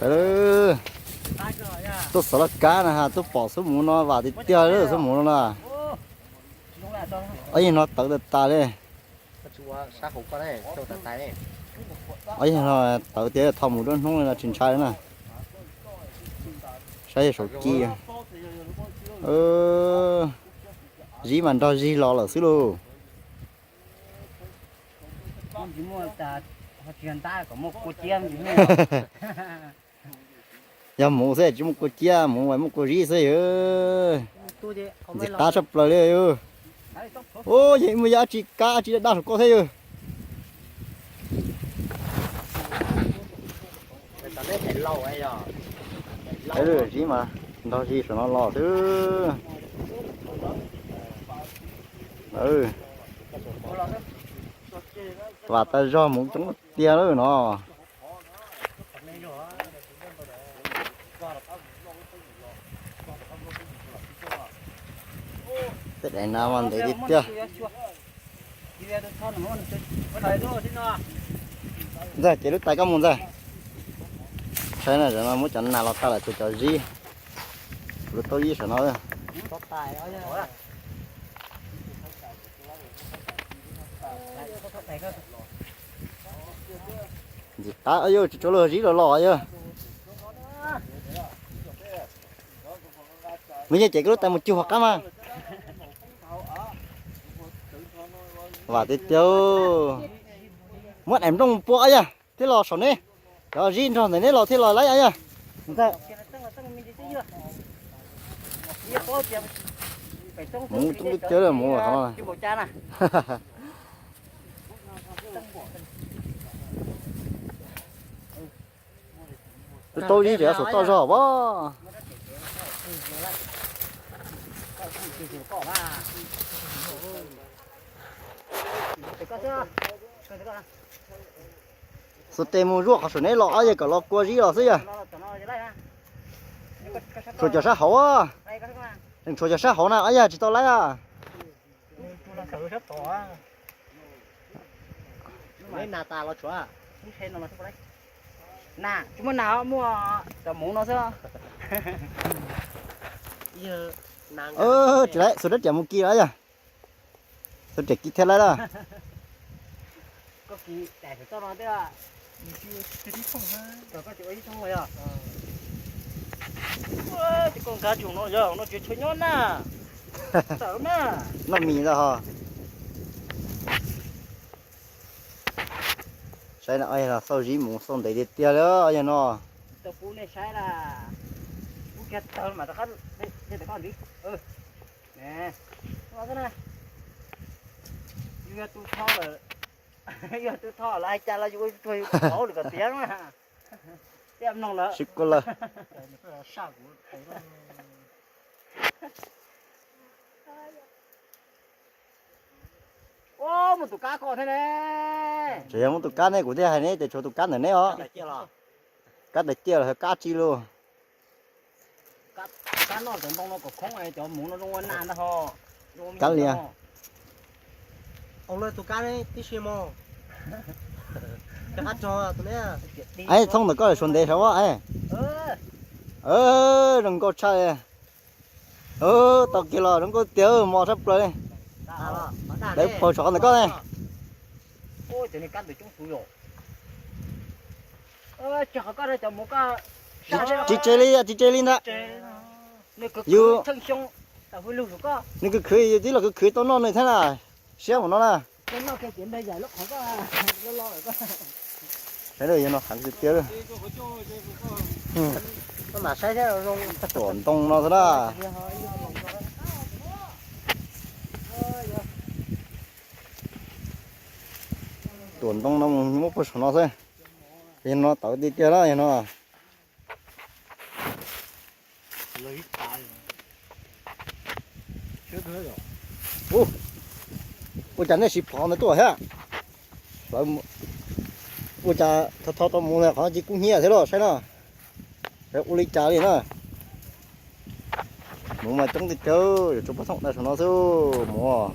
Tuaj xov laj kab na has, tuaj pom xub muv no vam tiag tiag li xub muv no na. Ob yawg no tawv tas tas li. Ob yawg no tawv tiag, tho mus nruab hnub li no tsis ntshai li na. Saib yawg saum ci. Zib mas nrog zig los lawm xwb lauj. Yog muv xwb tsis muaj kua ciab, muv mas muaj kua zib xwb yog. Ntxim qab tshaj plaws li yog. Ua yog muaj yog dab tsi kab dab tsi daj daj saum koj thiab yog. Zib mas nrog zig saum no los xwb. Vam tas zog, muv coob tiag lawm no. Tej daim no mas ntev tiag tiag. Ntxawg, ces lub tais koj mus ntxawg. Saib na, muab cov nas los tag lawm ces cov zib, lub taub zib saum no. Ntxim qab yog tsis tshua luag zib los los yog. Nws yeej ces koj lub tais mus cuag qab mas. Vam tiag tiag. Muab daim nplooj pua yog thiab los saum neb. Cov zib nrog ntawm neb los thiab los laib yog. Muv coob tiag tiag muv. Lub taub zib ces saum toj zog as. Xuas tes mus zuaj qhov saum neb los ob yawg kom los kua zib los xwb yog. Tshuav cov sab hauv. Tshuav cov sab hauv na ob yawg tsis tau laib a. Tsis muaj nas, muaj cov muv no xwb. Tsis laib, xuas rab riam mus kis los yog. Xuas riam kis thiaj laib lawm. Koj nkag tsum no yog no tsis tshua nyob na. Tawm na. Noj mis ntag ho. Saib no, xauj zib mus xauj ntev tiag tiag li yog no. Tau pub nej saib las. Pub kiag tawg mas rov qab. Yus yog tus tho lawm, yog tus tho lawm hais cas los yus ua tsuag yus paub lwm kom tiav na. Tiaj mloog lawm. Sib kua lawm. Ua, muaj tus kab koj thiab ne. Tseem yog muaj tus kab ne, kuv thiaj hais ne, ces tshuav tus kab ntawm neb os. Kab daim ciaj los yog kab tsi los. Kab noj cov ntoo no kom khoob, cov muv no zoo ua nas ntag ho. Kab lias. Tus kab tib si mog. Thooj ntawm koj suav ntev sav as. Zoo nkauj tshaj li. Tau kiag los zoo nkauj tiag, mos tshaj plaws li. Dawb paug saum qhov ntawm koj ne. Tsis tseg li, tsis tseg li ntag. Yus, nws khwv khwv, yus tib los khwv khwv tau noj nws thiab na. Siab mus no na. Saib yog no heev tiag tiag. Tuam ntoo no xwb na. Tuam ntoo no mus muab puag saum no xwb. Yog no tawv tiag tiag na yog no. Ua cas nej siv phov ntawd tuaj thiab? Ua cas tho tho tau mus qhov ci kub hnyiab thiab los saib no. Ua li cas li na. Mus mas coob tiag tiag, yuav tsum pab thooj dai saum no xwb mus.